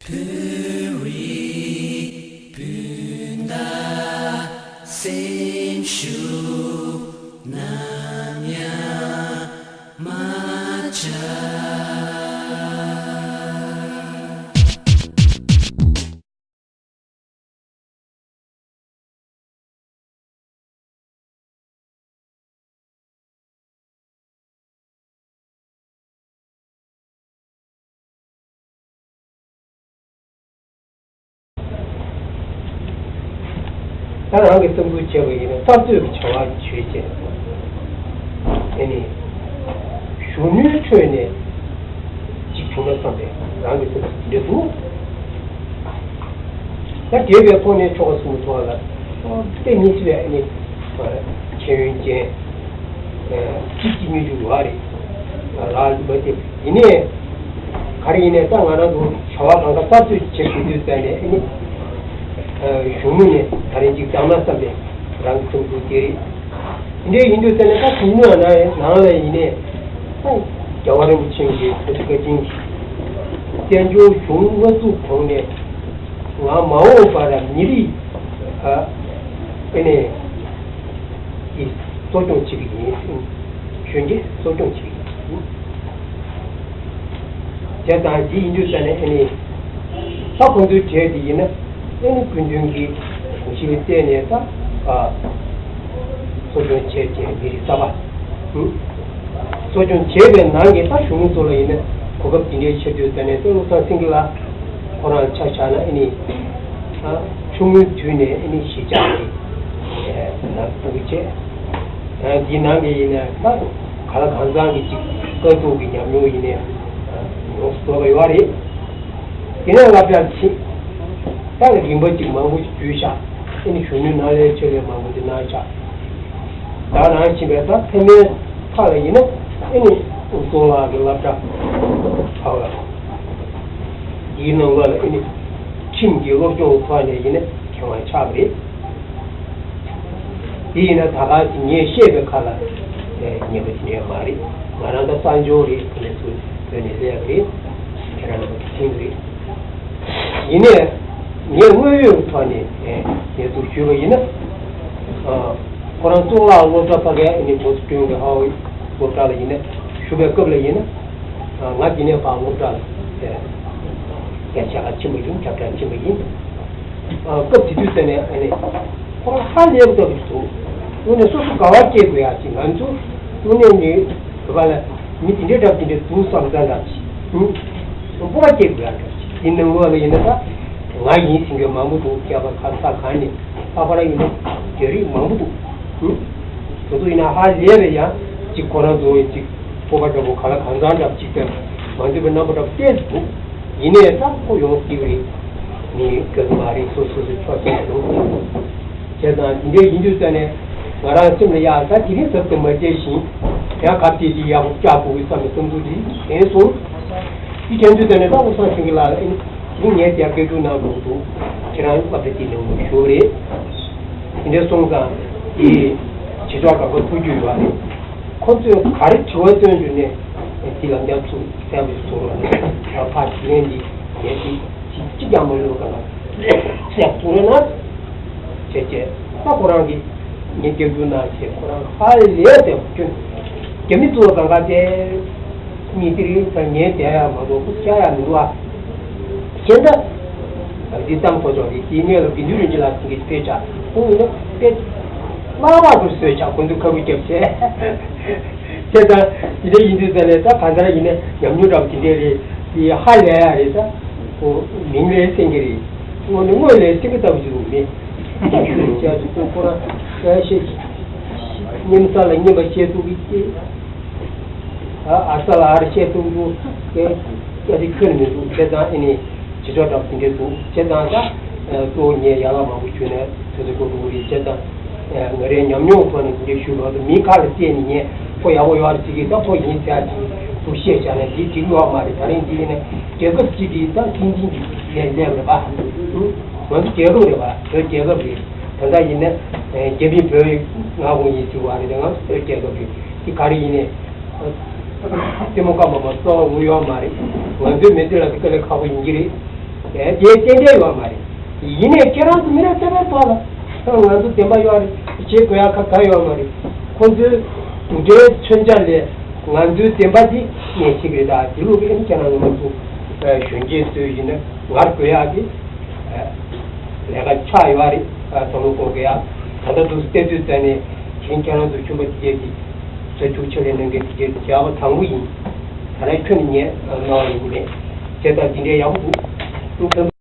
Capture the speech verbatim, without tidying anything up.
བོད་རིགས་སྤུན་ཟླ་སེམས་ཤུགས་ནམ་ཡང་མ་ཆག་ད་རང་གི་བསམ་ཚུལ་བྱས་པ་ཡིན་ན་གསར་གཏོད་ཀྱི་བྱ་བ་བྱོས་བྱས། དེ་ནི་གཞོན་ནུའི་ཁྲོད་ནས་གཅིག་བྱུང་ན་བསམ་པའི་རང་གི་བསམ་ཚུལ་འདི་འདུག་ད་འདས་པའི་ཐོག་ནས་ཆོལ་ཁ་གསུམ་གྱི་ཐོག་ལ་ཏོག་ཙམ་ཉེ་ཆར་ནས་ཨ་ནི་ཤེས་ཡོན་ཅན་གཅིག་གཅིག་གཉིས་གཅིག་ཡོད་རེད། ལག་ལ་མ་བསྟན་ཡིན་ནའི་ག་རེ་ཡིན་ནའི་ད་ང་རང་ཚོ་བྱ་བ་གང་ག་གསར་གཏོད་བྱེད་དགོས་དུས་ཙང་ནས་ཨ་ནི་གཞུང་ནས་ད་རིང་གཅིག་བཏང་ན་བསམ་པའི་རང་གི་བསམ་ཚུལ་དེ་རེད། དེ་འདྲའི་ཡིན་དུས་ཙང་ནས་ད་གཞུང་ནང་ནང་ལ་ཡིན་ནའི་ད་རྒྱལ་བ་རིན་པོ་ཆེ་གི་བཀའ་དྲིན་གྱིས་བཙན་བྱོལ་གཞུང་སྔ་བཙུགས་གོང་ནས་ང་མ་འོངས་པར་མི་རིགས་ཨ་ཨ་ནི་ཀྱི་གསོ་སྐྱོང་བྱེད་ཀྱི་ཡིན། གཞོན་སྐྱེས་གསོ་སྐྱོང་བྱེད་ཀྱི་ཡིན། བྱས་ཙང་འདི་ཡིན་དུས་ཙང་ནས་ཨ་ནི་ད་ཁོང་ཚོའི་གྲས་དེ་ཡིན་ན་ཨ་ནི་སྐུ་མདུན་གྱི་དགོངས་གཞི་ལ་བལྟས་ནས་ད་ཨ་གསོ་སྐྱོང་བྱས་བྱས་མི་རིགས་གསར་པ་གསོ་སྐྱོང་བྱས་པའི་ནང་གི་ད་གཞུང་ལུགས་ཚོ་ལ་ཡིན་ན་གོ་སྐབས་འདི་འདྲའི་ཆེ་དུས་ཙང་ནས་ད་བློ་བཟང་སེང་གེ་ལགས་ཁོ་རང་ཆ་བཞག་ན་ཨ་ནི་ད་ཆུང་ངུའི་དུས་ནས་ཨ་ནི་གཞིས་ཆགས་ནས་ནང་འཛུལ་བྱས། འདི་ནང་གི་ཡིན་ན་ད་ག་ལ་གང་འཚམ་གྱི་ཅིག་དཀའ་སྡུག་གི་ཉམས་མྱོང་ཡིན་ནའི་ཡོངས་སུ་རྫོགས་པ་ཡོད་རེད། དེ་ནས་སློབ་གྲྭར་ཕྱིན། ད་རིམ་པ་ཅིག་མང་པོ་ཞིག་བརྒྱུད་བཞག་ཨ་ནི་གཞོན་ནུའི་ནང་ལས་ཆེད་ལས་མང་པོ་ཅིག་གནང་བཞག་ད་གནང་ཕྱིན་པས་ད་ཕ་མའི་ཕ་ལ་ཡིན་ན་ཨ་ནི་ཨུ་ཚོ་ལགས་ཀྱི་སློབ་གྲྭ་ཕ་ལ་འདིའི་ནང་ལ་ཨ་ནི་ཁྲིམས་ཀྱི་སློབ་སྦྱོང་ཐོག་ནས་ཡིན་ན་མཁས་དབང་ཆགས་པ་རེད། དེ་ཡིན་ན་ད་ག་ཅིག་ངས་བཤད་པའི་ཁ་ལ་ཉན་པ་ཅིག་ཡོད་མ་རེད། ང་རང་ད་གསར་འབྱོར་རེད། ཁ་ནས་ཚུར་བོད་ནས་སླེབས་པ་རེད། ཁྱེད་རང་ལ་ཕྱིན་རེད། ཡིན་ནའི་ངས་དངོས་ཡོད་ཐོག་ནས་ངས་ཚུར་ཞུས་པ་ཡིན་ན། ཁོ་རང་གཙུག་ལག་སློབ་གྲྭ་ཕ་གའི་ནི་བོད་སྐྱོང་གི་ཧའོ་སློབ་གྲྭ་ལ་ཡིན་ན་ཞུགས་པའི་སྐབས་ལ་ཡིན་ན། ང་འདི་ནས་ཕར་སློབ་གྲྭ་ལ་སྐད་ཆ་ཕྱིན་པ་ཡིན། ཁྱབ་བསྒྲགས་ཕྱིན་པ་ཡིན། སྐབས་དེ་དུས་ཙམ་ནས་ཨ་ནི་ཁོ་རང་ཧ་ལས་པ་ལྟ་བུ་ཞིག་འདུག་དངོས་གནས་སོ་སོ་དགའ་བ་སྐྱེ་དགོས་ཡ་ཅིག་ང་ཚོ་དངོས་གནས་ནི་བོད་པ་ལ་མི་དེ་འདྲའི་འདྲ་དེ་འདྲའི་འདུག་བསམ་ས་འདྲ་ཅིག་སྤོབས་པ་སྐྱེ་དགོས་ཡ་འདྲ་ཅིག་དེ་ནང་ལོགས་ལ་ཡིན་ན་ད་ང་ཡིན་ཟེར་མཁན་མང་པོ་འདུག་རྒྱ་གར་ཁ་ས་གང་ནས་ལྷག་པར་ཡིན་ན་རྒྱ་རིགས་མང་པོ་འདུག་དེ་ཚོ་ཡིན་ན་ཧ་ལས་པའི་ཡ་ཅིག་ཁོ་རང་ཚོ་ཅིག་སྤོབས་པ་འདྲ་པོ་ག་ལ་གང་འཚམ་འདྲ་པོ་ཅིག་དང་མ་འདོད་པའི་རྣམ་པ་འདྲ་པོ་བསྟན་འདུག་ཡིན་ནའི་ད་ཁོ་ཡོང་སྲིད་པ་རེད། མི་དགའ་གི་མ་རེད། སོ་སོ་སོ་ཕྱོགས་ཀྱི་ལུགས་བྱས་ཙང་འདི་འདྲའི་ཡིན་དུས་ཙང་ནས་ང་རང་སེམས་ལ་ཡག་ད་དེ་རིང་ཟབ་ཏུ་མ་བྱས་ཤིང་ཡང་གབ་དེ་དེ་ཡག་པོ་བཅག་དགོས་ཀྱི་བསམ་པའི་བསམ་ཚུལ་དེ་དྲན་སོང་། དེ་དྲན་དུས་ཙང་ནས་ད་བློ་བཟང་སེང་གེ་ལགས་ལ་ཨེ་དེ་རིང་ངས་དེ་སྐད་སྒྱུར་གནང་དགོས་འདུག་ཁྱེད་རང་སློབ་གྲྭ་དེ་ནས་ཞུ་བ་རེད། དེ་འདྲ་སོང་ཙང་དེ་བྱེད་ཕྱོགས་ག་པར་ཐུགས་རྒྱུས་ཡོད་རེད། ཁོ་ཚོས་ག་རེ་དྲི་བ་བཏོན་བྱུང་ནས་དེ་ལ་འདེབས་ཚུལ་གསལ་པོ་ཞིག་བཟོ་རོགས་གནང་། ཕར་དྲིས་ལན་འདི་ངས་དེ་གཅིག་ཀྱང་མ་ལུས་པ་ག་ལ་གསལ་བཟོ་རོགས་གནང་། བྱས་བྱས་ད་ཁོ་རང་གིས་ངས་སྐྱབས་བཅོལ་གནང་བྱས་ཁོ་རང་ཧ་ལས་བསྡད་པ་ཁྱོད་རྒྱ་མི་ཚོ་གང་ག་དེ་མི་དེ་རིང་ད་ངས་བསྡད་ཡ་མ་གཏོགས་ཁོ་བཅར་ཡ་མི་འདུག་ཨ། གཞན་དག་འདི་གཏམ་གོ་ཆོག་རེད། དེའི་སྔོན་ལ་དགེ་འདུན་རིན་ཆེན་ལགས་ཀྱིས་དཔེ་ཆ་ཁོང་ཡིན་ན་དཔེ་མ་བར་དུ་བཟོས་ཆགས་ཁོ་ཚོས་ཁ་བུ་བརྒྱབ་བྱས། དེ་ལྟར་དེ་འདྲ་ཡིན་དུས་ཙང་ནས་ད་གང་ལྟར་ཡིན་ན་ཉམས་མྱོང་འདྲ་པོ་དེ་འདྲས་རེད། དེ་ཧ་ལས་ཡ་རེད། ད་ཁོ་མིང་ལས་སེང་གེ་རེད། དངོས་ནས་དངོས་ལས་སེང་གེ་ལྟ་བུ་ཞིག་རུང་མེད། ཤུགས་ཆེ་ཞིག་ཁོ་ཁོ་རང་ཤེས་ཤེས་ཉན་ས་ལ་ཉན་པ་ཤེས་ཐུབ་ཀྱི་ཨ་ས་ལ་ཨར་བཤད་ཐུབ་འདུག་གས། སྐད་ཆ་ཁྱོན་ནས་མི་འདུག་བྱས་ཙང་ཨ་ནི་བྱེད་ཕྱོགས་འདྲ་པོ་དེ་འདྲས་འདུག་བྱས་ཙང་ད་གཙོ་བོ་ངས་ཡན་ལག་མང་པོ་ཞུས་ནས་དུས་ཚོད་འགོར་འགྲོ་གི་རེད། བྱས་ཙང་ང་རའི་ཉམས་མྱོང་ཐོག་ནས་དེ་འདྲས་ཞུས་ལོག་ཏུ་མིའི་ཁ་ལ་བལྟས་ནས་ངས་ཁོ་ཡག་པོ་ཡོད་རེད་ཟེར་གི། ད་ཁོ་ཡིན་ཟེར་ཡ་ཅིག་ཏུ་བཤད་བཞག་ན་འདི་འགྲིག་ཡོད་མ་རེད། ད་རིང་འདི་ཡིན་ན་རྒྱལ་ཁབ་གཅིག་གིས་ད་སྲིད་འཛིན་གྱི་ལས་སླེབས་རེད་པ། ང་ཚོ་རྒྱལ་ཁབ་རེད་པ། བོད་རྒྱལ་ཁབ་རེད། ད་ལྟ་ཡིན་ན་རྒྱ་མིས་བོད་མངའ་ཁོངས་ཡིན་ཟེར་བ་རེད། ང་ཚོ་བོད་རྒྱལ་ཁབ་རེད། འདི་ག་རེ་ཡིན་ནའི། ལྟད་མོ་ཀ་མ་མ་གཙོ་བོ་ཡོད་མ་རེད། ང་ཚོའི་མི་སྡེ་ལ་དེ་དཀའ་ལས་ཁག་པོ་ཡིན་གྱི་རེད། དེ་ཏན་ཏན་ཡོད་མ་རེད། ཡིན་ནའི་ཁྱེད་རང་ཚོ་མི་རབས་གསར་པའི་ཐོག་ལ་ད་ང་ཚོ་བདེན་པ་ཡོད་རེད། བྱེད་དགོས་ཡག་ཁ་ག་ཡོད་མ་རེད། ཁོང་ཚོའི་གྲུབ་འབྲས་མཚོན་ཆ་ལས་ང་ཚོའི་བདེན་པ་འདི་ངས་བྱེད་ཀྱི་རེད། ད་དེ་ལུགས་ཨེམ་ཁྱེད་རང་ངོ་མ་ཚོ་གཞོན་སྐྱེས་ཚོས་ཡིན་ན་ངར་དགོས་ཡག་གི་ལས་ཀ་ཆགས་ཡོད་རེད། བསམ་བློ་གཏོང་དགོས་ཡག་ད་ལྟ་དུ་བལྟས་དུས་ཙམ་ནས་གཞན་ཁྱེད་རང་ཚོ་ཆུང་པ་དེ་གས་ཀྱི་ས་ཆུ་ཆེ་ལས་གནང་མཁན་དེ་གས་ཀྱི་བྱ་བ་དང་པོ་ཡིན། ད་ལན་ཁྱོད་ནས་ངས་གནང་བ་ཡིན་གྱི་མེད། བྱས་ཙང་འདི་འདྲའི་ཡག་པོ་འདུག་ཨུ་ཁམས།